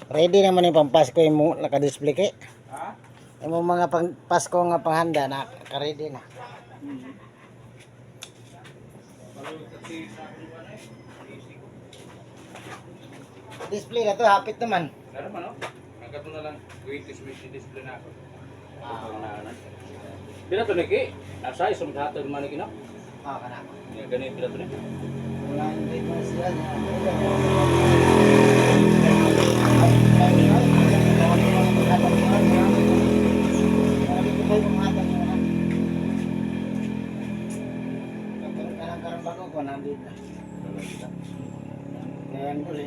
Ready naman yung pampasko yung naka-display kay. Ha? Yung mga pang Pasko nga panghanda na ka-ready na. Display na to, hapit naman. Meron man, no? Ang kato na lang, wait is with display na ako. Ah. Pila to niki? Asa isang hatag man niki no? Ah, kana. Nga gani pila to ni? Wala yung rate mo siya.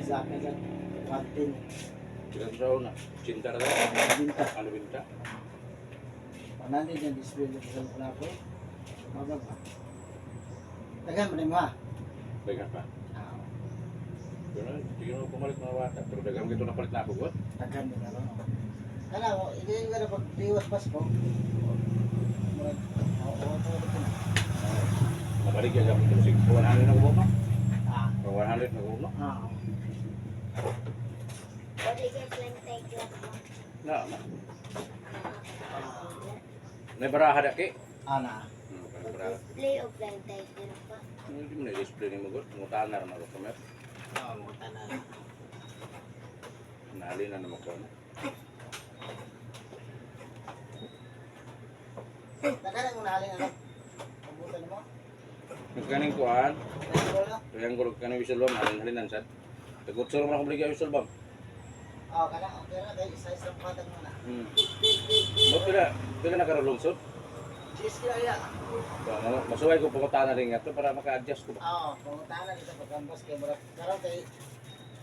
Sa akin sa 110. Pila to sa una? Cinta ra. Binta. Ano binta? 100 yung display dito sa Lapu-Lapu. Mabag ba? Daghan mo na mo ha? Dagan pa. Ah, Pero hindi mo pumalit mga bata. Pero dagan gito na palit na ako god. Daghan mo na ron. Kana mo, hindi ka na pag diwas Pasko. Murag, oo, oo, oo, oo. Mabalik ya gamit ko sig 100 na ko no? Ah, 100 na ko no? ah. Pwede kay plantay glass mo. Na na. May baraha da ki. Ah, na. May baraha. Display o plantay glass pa. Hindi mo na display ni mo god. Mutaan na ra mo kumer. Oo, muta na. Nali na naman ko. No? Daghan ang unahalin ano? Pabutan mo? Nagkaning kuan, Triangle na? triangle kaning whistle bomb, halin-halinan sad. Tagutsor man akong bligya whistle bomb. Oo, kana. Okay na. Kay isa-isang patag mo na. Mo pila pila na karon lungsod. Cheese kaya. So, masuway ko pumunta na rin nga to para maka-adjust ko ba. Oo, pumunta na dito pagkambas kay murag karon kay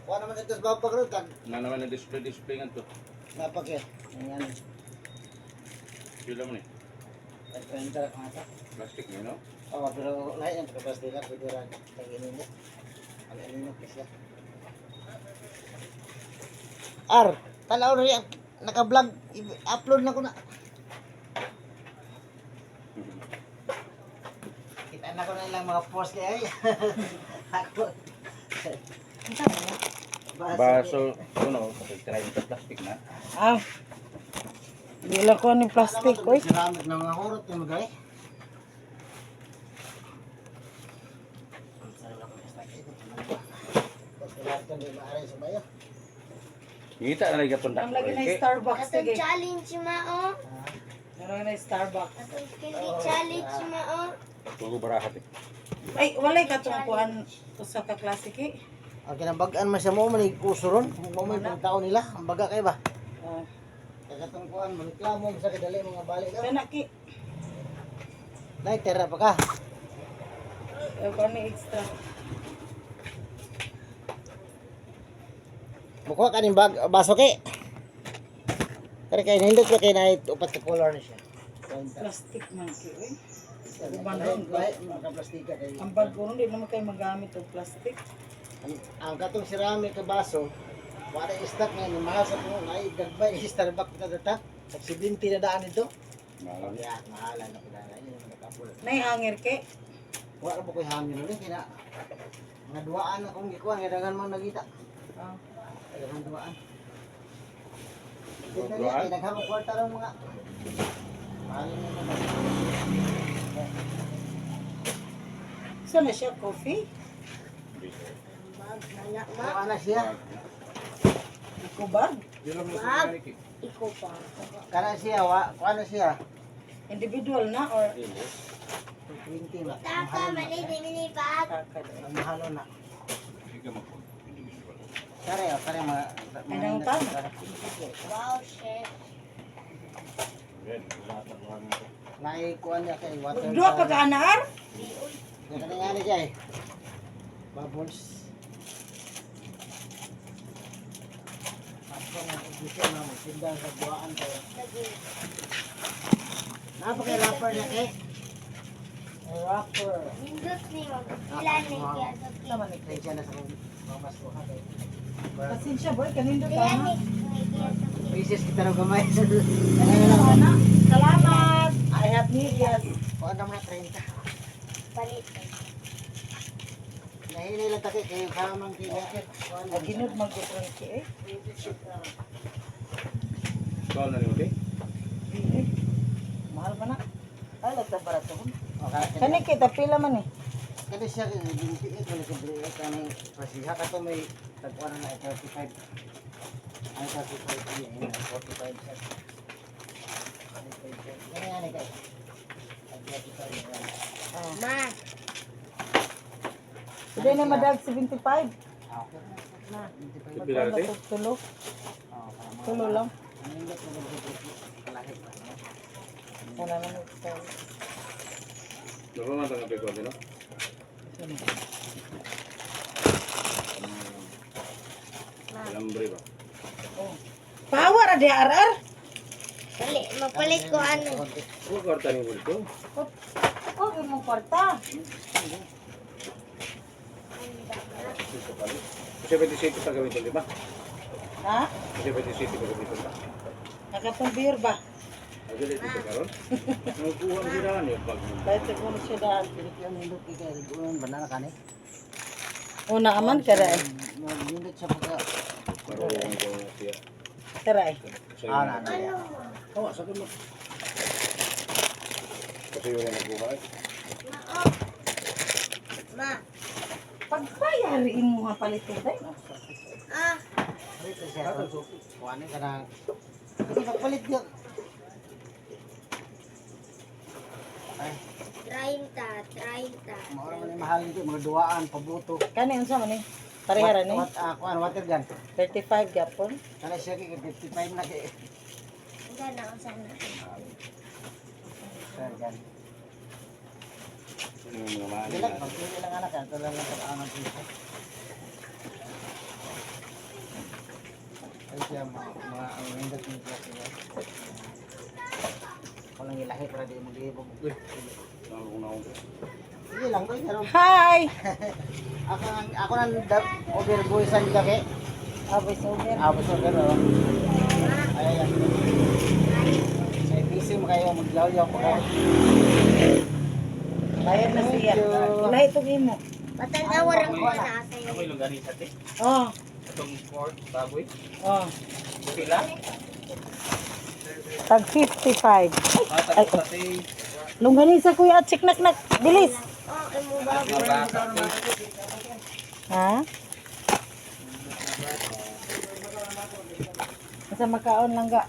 kuha naman ito sa babag ron kag Na naman ang display display nga to. napag eh. Ayan. Pila man eh. Nag-30 ra ka. Plastic ni no. Oo, pero lahi ang pagkapastila, pwede ra kag inimo. Ang inimo kasi. R, tanaw rin ang naka-vlog, i-upload na ko na. Kita na ko na ilang mga post kay ay. Ako. Baso. Baso, ano, try ito plastic na. Ah. Hindi lang ko ni plastic, oy. Ceramic na mga hurot yung mga eh. Ngita na lagi itong Ang lagi na Starbucks Katong sige. challenge mao. Meron na Starbucks. Katong candy challenge mao. Tugo barahat eh. Ay, walay katong kuan usa ka klase ki. Ang kinabagaan man siya mo man uso ron, mo may tao nila, ang baga kay ba? Oh. Kagatong kuan reklamo sa kadali mga balik ka. Kana ki. Nay tera pa ka. Eh, kuan ni extra. Mukuha ka ning bag baso kay. Kare kay nindot pa kay na upat ka color ni siya. Plastic man ki, oy. Uban ron. Maka plastika kay. Ang bag ko ron, di naman kayo magamit og plastic. Ang katong ceramic ka baso, wala stock nga ni mahal sa puno ay gagbay Starbucks na data. Tag 70 na daan nito. Mahal. Ya, mahalan na pala. Yun ang nakapul. Nay hanger ki. Wala ba ko'y hangin ulit kina. Mga duaan na kung gikuan kaya daghan man nagita. Oh. Daghan duaan. Kita niya Duaan? kay daghan og kwarta ron mga. Mahalin na naman. So na siya coffee? Bag na ma. Kuha na siya. Iko bag? Bag. Iko pa. Kana siya wa, kuha na siya. Individual na or 20 ba? Taka mali di bag. kakad? Ang mahalo na. Kare, oh, kare mga Ay, nang tama. Wow, shit. Naikuan niya kay water. Duha pa ka anar? Kaya nga ni siya eh. Bubbles. Pasko nga gusto na mo tinda sa buwaan kayo. Lagi. Napa kay rapper niya kay? Rapper. Nindot ni magpila ni kaya sa Tama ni Craig na sa mamas ko ha kay. Pasensya boy, kanindot Pila ka ni kaya sa Pieces kita raw gamay. na. Salamat. I have medyas. Kuan na mga 30. Palit. Nahi Hinahinay lang taki kayo kamang kay Lakir. Ginod mag-utron ki eh. Ikaw na rin ulit. Eh, mahal ba na? Ay, lagta barato. Okay. Kani kita pila man eh. Kani siya kay 28 wala sa bili kani pasiha ka to may tagkuan na 35. Ay 35 yan, 45 siya. 45. Kani ani kay. 35 yan. Oh. Ma. Hindi na madag 75. Ah, okay na. 25. Pila Magkano natin? to? Tulo? Oh, para mga- Tulo lang. Ang indot mo sa presyo. Kalahi pa. No? Wala lang ito. Normal man ang pekwa no? Alambre ba? Oh. Pawa ra di RR. Dali, magpalit ko ano. Huwag kwarta ni Wilco. Oh, imong kwarta. Ito pala. 77 pa gamitin, di ba? Ha? 77 pa gamitin ba? Nakatong beer ba? Agad dito karon. Nagkuha mo sila ni pag Kahit sa kuno siya daan. Pilit yung nindot kay kay gunon banana kani. Una aman kara eh. Nindot siya pagka marunong ko na siya. Kara eh. Kasi Ah, na, na. Oh, sa mo. Kasi yung nagkuha eh. Ma, oh. Ma. Pagbayari imo nga palit eh. Ah. Palit siya. Kuhanin ka na. Kasi pagpalit yun. Ay, 30, 30. maura man yung mahal nito, mga duwaan, pabuto. Kani unsa man eh? Parehara ni. What, kuhan, water gun. 35 gyapon. Kana siya kay 55 na kay. Unsa na, unsa na. Water gun. Ano yung mga maano Dili na. pagpili lang anak, ato lang lang pag-anong piso. Ay siya mga ang nindot nito siya. Walang ilahi para di maglibog. Uy, nakakuna na ako. Sige lang, koy, pero Hi. ako nang overvoicean ka kay. Abay over. Ah, basta pero. Ay, ay, ay. Sa busy mo kayo, maglawyaw pa kayo. Bayad na siya. Thank you. Lahi tong imo. Matanaw ra ko na sa'yo. Ako yung longganisa te. Oh, Itong pork, baboy. oh. Pila? Tag 55. Ah, Ay, tapos sa te. Longganisa kuya, check nak nak. Bilis. Oh, imo ba? Mga baka te. Ha? Sa makaon lang ga.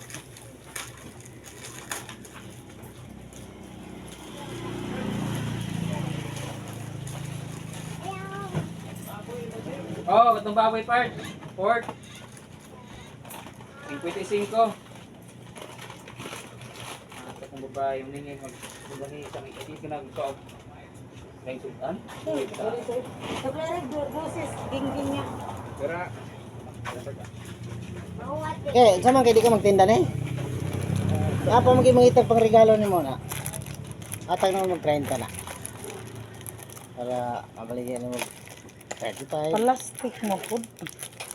Oh, itong baboy part. Pork. 55. Ah, ito kong babae, yung ningin mag longganisa may dito nagkaog. May sudan. Sa dosis gingging niya. Pero Mauwat. Okay, sa man kay di ka magtinda ni? Apa mo mangitag pang regalo nimo na? Atag na mag 30 na. Para mabaligyan nimo 35. Plastic mo pud.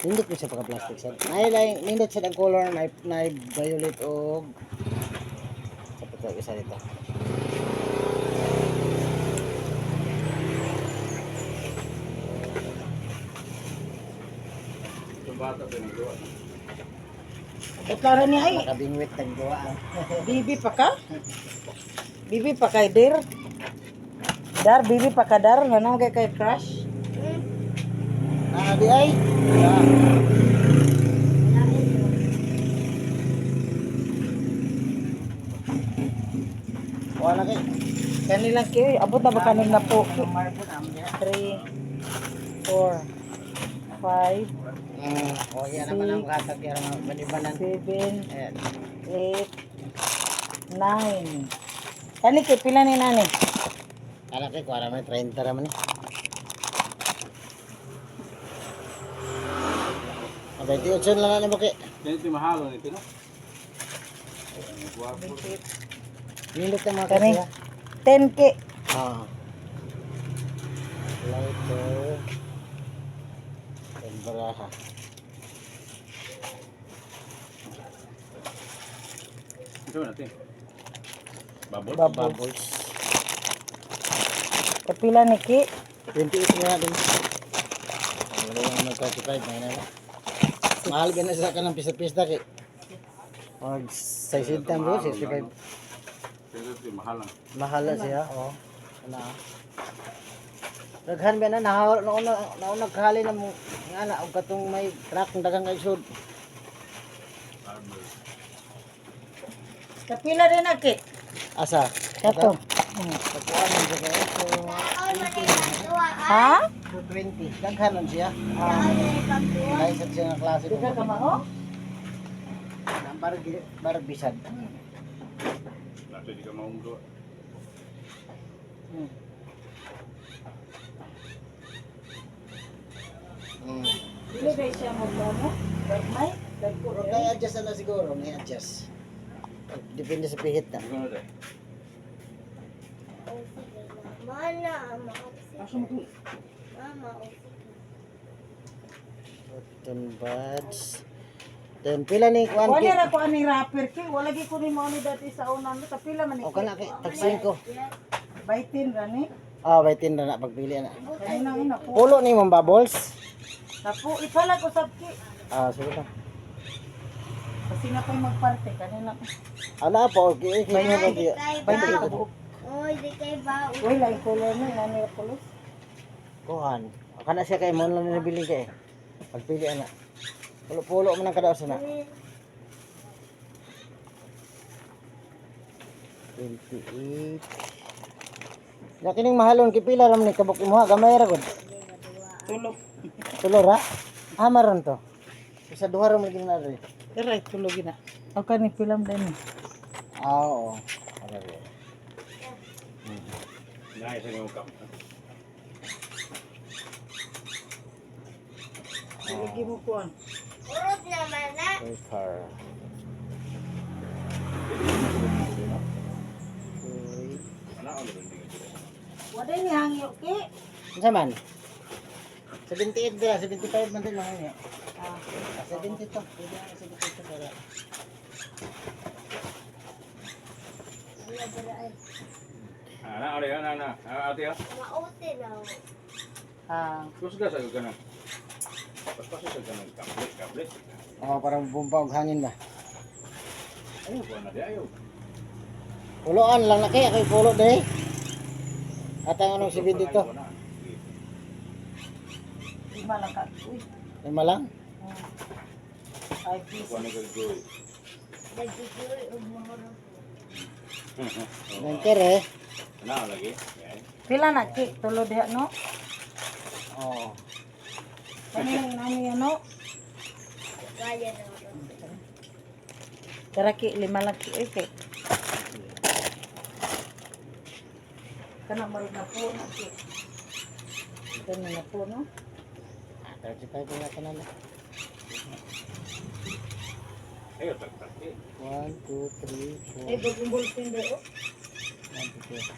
Nindot mo siya pagka plastic sad. Nay lang nindot siya ang color na na violet og sa pagka isa dito. itong bata pa yung gawa. Klaro niya ay. Nakabingwit nagduwa. Bibi pa ka? Bibi pa kay dir? Dar, bibi pa ka dar? Nanong kay kay crush? Ah, di ay. Ah. Wala kay. Kanilang kayo, abot na ba kanin na po? 3, 4, 5, Oh, yan naman ang katag yan ang banibanan. 7, Ayan. 8, 9. Kani kay pila ni nani? Alam kay kuwara man 30 raman ni. Ah, 28 lang na ni kay. Ganito yung mahalo nito, no? Nindot ang mga Kani kasi. 10k. Ah. Lighter. Baraha. Ito natin. Babol? Bubbles. Bubbles. Kapila ni ki? 28 nga din. Wala lang mag 35 may na. Mahal ba na sa kanang pista-pista kay. Mag 60 bro, 65. Pero ito, mahal lang. Mahal na siya, oh. Ano? Daghan ba na nahaw nauna nauna kahali na mo nga na og katong may truck ng daghang kaisod. Kapila rin na ki. Asa? Kato. Pagkuan man siya kay so Taon man ay pagduwa. Ha? 220. Daghan man siya. Taon man ay pagduwa. Lahi sad siya nga klase. Di ka kamao? Barbi barbisad. Nato di ka maungdo. Dili kay siya mo mo. Gagmay. Dagko. Pero kay adjust na siguro, may adjust. Depende sa pihit na. Hindi ko na dahil. Oh, sige na. Mana, maupsi. Mama, oh, Cotton buds. Then pila ni kuan Wala ki? ra ko ani wrapper ki. Wala gi ko ni mo ani dati sa una no. Kapila man ni. O kana kay tag 5. Baitin ra ni. Ah, baitin ra na pagpili na. Kanina ina po. Pulo ni mong bubbles. Napo ipalag usab ki. Ah, sige lang. Kasi na ko'y magparte kanina. Ala po, okay, okay, okay, okay. Kay Bainte ba? ka buok. Oy, di kay ba? Uy, lain color ni nani ra pulos. Kuhan. Kana siya kay mo lang nabili kay. Pagpili ana. Pulo-pulo man ang kadaos na. 28. Na kining mahalon kay pila ra man ni kabuk imuha gamay ra gud. Tulog. Tulo ra. Ah, maron to. Isa duha ra man gid na rin. Aray, tulog na. O kani pilam din ni. Ah, oo. Ara ra. Nais ang iyong kap. Lagi mo kuan. Urot naman na. Paper. Uy. Ano ang hindi ka dito? Wala ni hangyo ki. Unsa man? 78 dira, 75 man din mga niya. Ah, 72. Pwede na 72 para. Ana, ari, ana, ana. Ah, ate, ah. Mausi na. ah. Kusga sa ka ng. Paspaso sa ka ng kablit, kablit. Oh, parang bumpa og hangin ba. Ayaw ko na di, ayaw. Puloan lang na kay ako'y pulo diri. At ang anong 72? Ayaw na. Lima lang ka. Uy. Lima lang. Ay, please. Kuha na kay Joy. Nagjujuy og mahurot. Nangkere. Ana, lagi. Yan. Pila na ki tulo diha no? Oo. Kani nani ano? Kaya na urot. Tara ki lima lang ki eh, ki. Kana marud na po na ki. Kana na po no. Ah, 35 na tanan na. Ayaw, tagtag. Eh. 1, 2, 3, 4, Ay bagong bulletin daw. 1, 2, 3.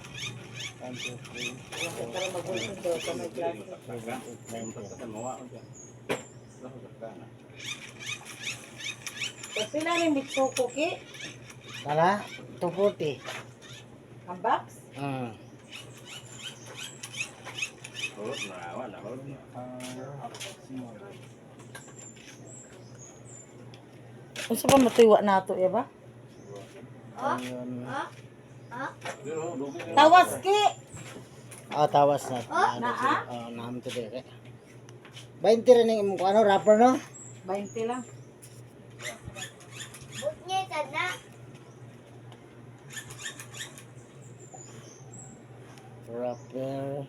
1, 2, 3, 4, Para magbulletin daw ka may klase. Tagtag ka. 7, 8, 9, 10. Tagtag mo, ah, okay. Tagtag ka na. Pila ni Mitsuko ki? Tara, 240. Ang box? Hulot na, wala, hulot na. Unsa pa matuwa nato ya ba? Ayun. Ah? Ah? Pero, dugi na. Tawas ki. Ah, tawas na. Oh, naa? Oh, naam to dire. 20 rin yung imong ano, wrapper no? 20 lang. But niya sana. Wrapper.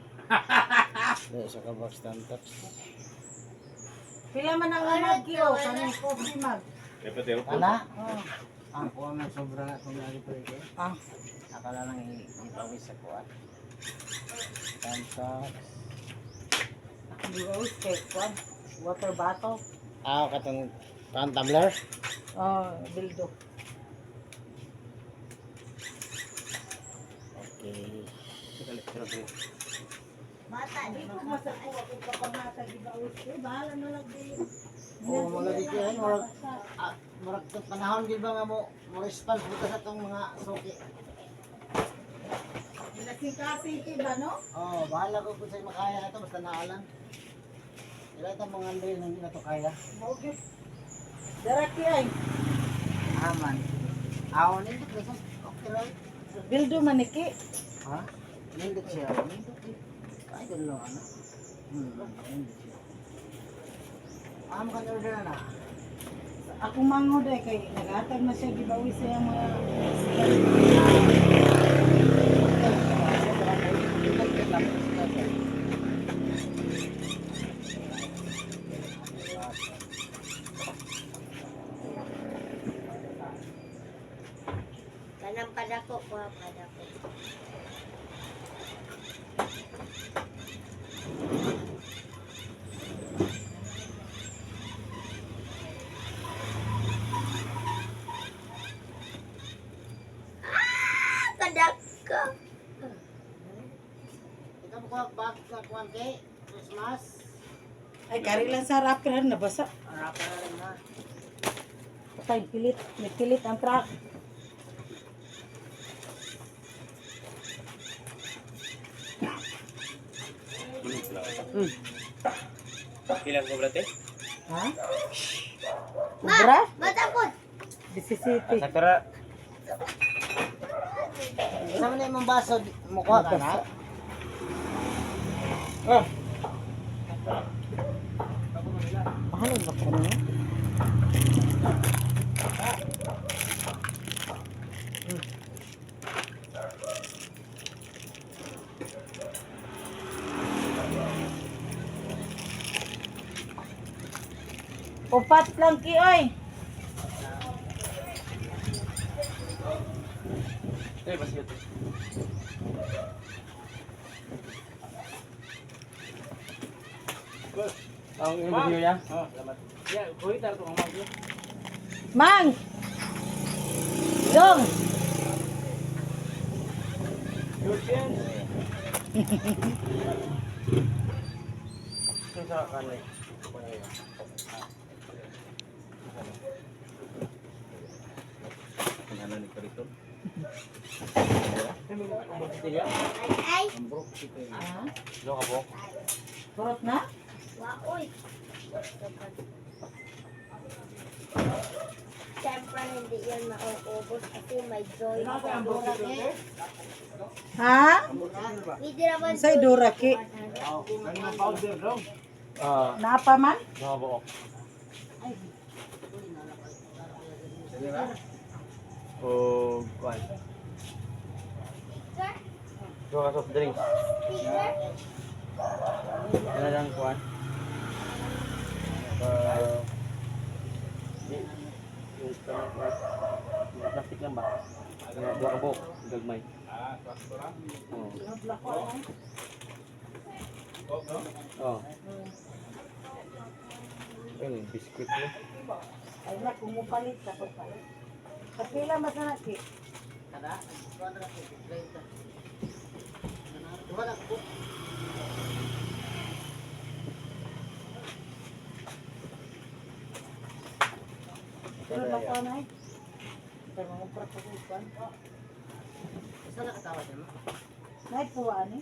Dili sa kabox tantox. Pila man ang mag ki o kaning coffee mug. Dapat ayaw ko. Ana? Oh. Ang kuha man sobra na kung lagi pa rin. Ah, Akala lang ipawis sa kuha. Tantox. di ba kay kwan? Water bottle. Ah, katong katong tumbler. Oh, bildo. Okay. Bata Di ko masako ako kapanghatag ibawis ko. Bahala na lang di. Oo, mga di kayo, murag, ah, murag itong panahon di ba nga mo, mo response buta sa itong mga suki. Lasing-kasing ki ba no? Oo, oh, bahala ko kung sa'yo makaya na ito, basta naalang. Ila ta mga Andre nang ila to kaya. Mao gyud. Dara ki ay. Aman. Aw nindot ra sa okay ra. Bildo man ni ki. Ha? Nindot siya. Nindot. Eh. I don't know ano. Nindot siya. Amo kan order na. Ako mangod ay kay naghatag na siya gibawi sa iyang mga Kanang padako ko, padako. Ah, kadako. Ikaw mo kuha bag sa kuan kay Christmas. Ay kari lang sa wrapper nabasa. Ara pa rin na. Patay pilit, may pilit ang truck. Ilang ko brate? Ha? Kubra? Matapos. 17. Sakara. Sa man imong baso mo kuha ka na. Ah. Mahal ba ka niya? Upat lang ki oy. Eh, basta ito. Ang video ya? Oh, salamat. Ya, kuwi tar to ang Mang. Dong. Sa kanay. Ano ni karito? Ay, ay. Ah, Lo ka po. kurot na? Waoy. Siyempre, hindi yan mauubos kasi may joy. Ha? Hindi naman Sa'y dura ki. Ah, Napa man? lo ka po. O, kuan. Lo ka soft drinks. Sticker? Ano lang kuan? Ah, di, yung mga plastic lang ba? Mga duha ka buok, gagmay. Oo. Oo. Ayun, biscuit mo. Ay na, kung mupalit ka pa pala. Kapila mas na ki. Kada, kuan ra ko 30. Duha na ko. Pero ba ko na eh? Pero mga pra ko kuan. Isa na katawa mo. Nay puwa ani.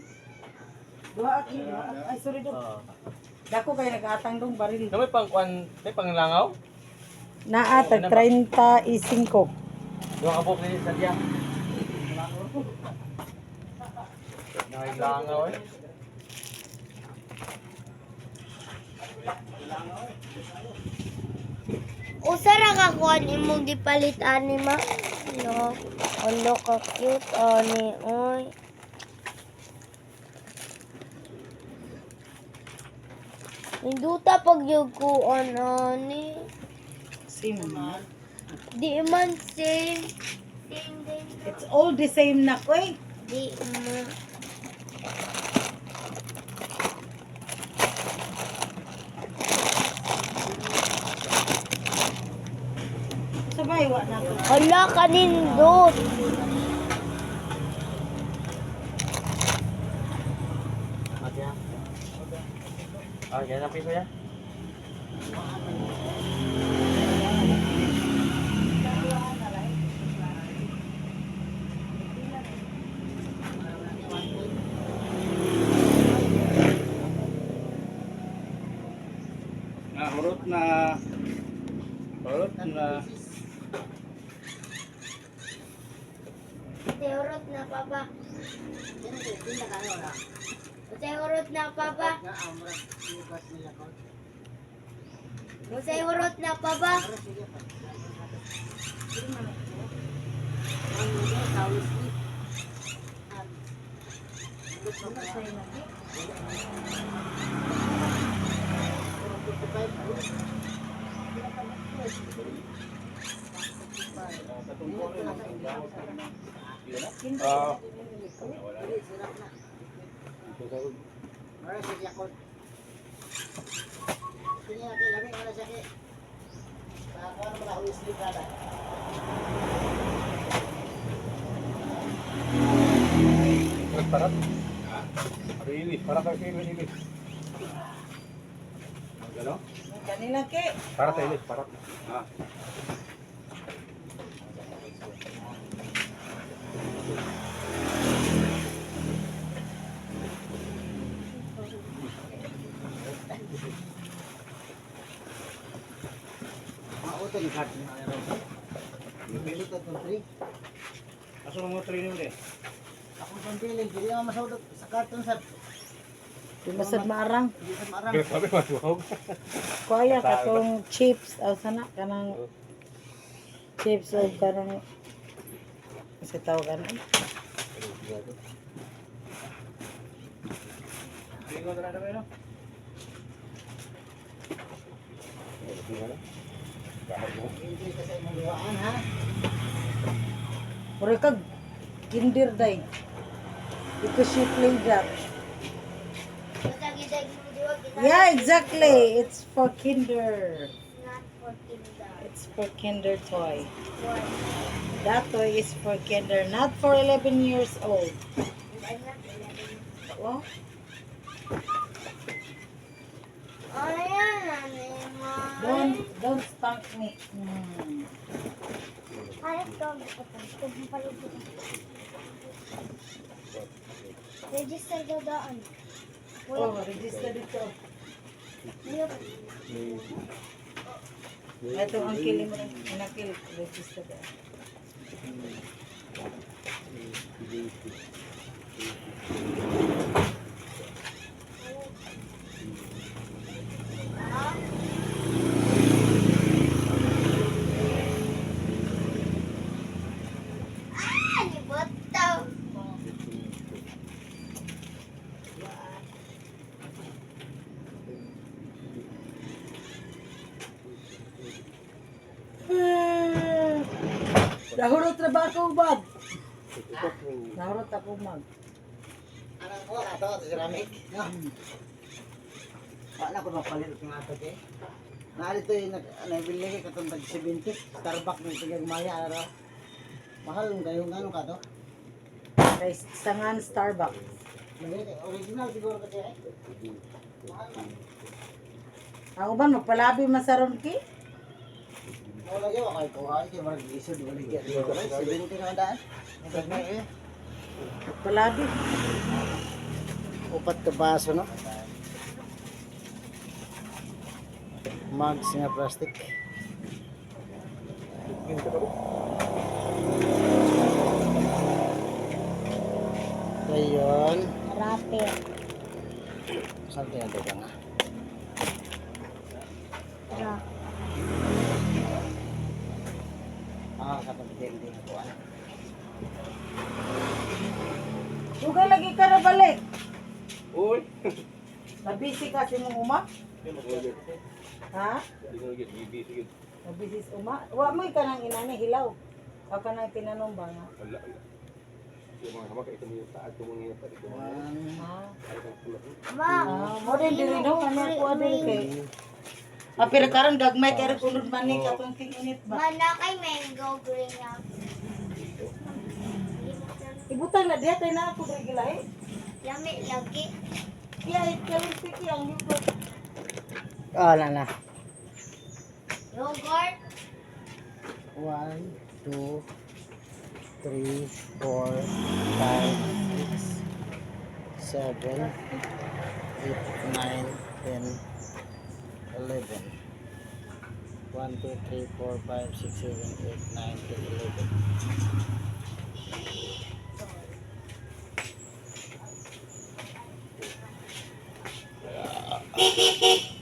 Duha aki, duha aki. Ay sorry dong. Dako kay nag-atang dong baril. Na may pang kuan, may panglangaw? Naa tag 35. Duha ka buok ni sa diya. Langaw eh. Usa ra ka kuan imong gipalit ani ma? No. Ano ka cute ani oy. Hinduta pag yung kuan ani. Same man. Di man same. Same din. It's all the same na koy. Di man. Sabay wa na ko. Hala kanindot. Ate ha? Ah, ganyan ang piso ya? Urot na. Urot na. Teurot na, Papa. Teurot na, Papa. Teurot na, Papa. Ah. Mara siya ko. Kini aki lami wala siya ki. Sa ako ano ba sleep kada. Parat. Really, para kay Ilis. Gano? Kanila ke. Para sa Ilis, para. Ah. Mauto ni card ni araw. Pili to tong three. Asa mo training mo eh? Ako pang pili, dili naman masudot sa karton sa Di masad maarang. di sa maarang. Grabe matuhog. Kuya katong chips aw sana kanang chips o kanang sa tawag ano? Tingnan na naman no. Enjoy ka sa imong luwaan ha. Mura kag kinder day. Because you play that. Yeah, exactly. It's for kinder. Not for kinder. It's for kinder toy. That toy is for kinder, not for 11 years old. I'm not 11. Oh, Ayan, ano. Don't spank me. Ay, ito. Register daw daan. Oh, register dito. Ito ang kili mo rin. Inakil, register ka. Ah, libot daw. Nahurot na ba ako, bag? Nahurot ako, mag. Anang ko ato sa ceramic. No. Wala ko mapalit ng ato kay. Naarito yung nag nabili kay katong tag 70 Starbucks ng tigag maya araw. Mahal ng kayo ngano ka to? Kay Sangan Starbucks. Nabili kay original siguro kasi eh. Mahal man. Ang uban, magpalabi masaron ki. Wala gyud kay kuha kay marag isod wala gyud. 70 na daan. Gagmay eh. Magpalabi. Upat ka baso no. Mugs nga plastic. Ayun. Wrapper. Saan tinatawag nga? Wrap. Ah, kapag hindi ko ano. Dugay lagi ka na balik. Uy. Nabisi ka si mong uma? Ha? Hindi Nabisi sa uma? Wa mo ka nang inani hilaw. Wa ka nang tinanom ba nga? Wala. Yung mga kamaka, ito mo yung taad, ito mo yung taad, ito mo yung Ah. Ma, Ah, mo din diri no ano ko diri kay. Ah, pero karon gagmay kay unod man ni katong ting init ba. manakay mango green apple. Ibutang na diha kay na ako diri gilahi. Lami lagi. Iya, karon sige ang yogurt. Ah, wala na. Yogurt. 1, 2, 3, 4, 5, 6, 7, 8, 9, 10, 11. 1, 2, 3, 4, 5, 6, 7, 8, 9, 10, 11.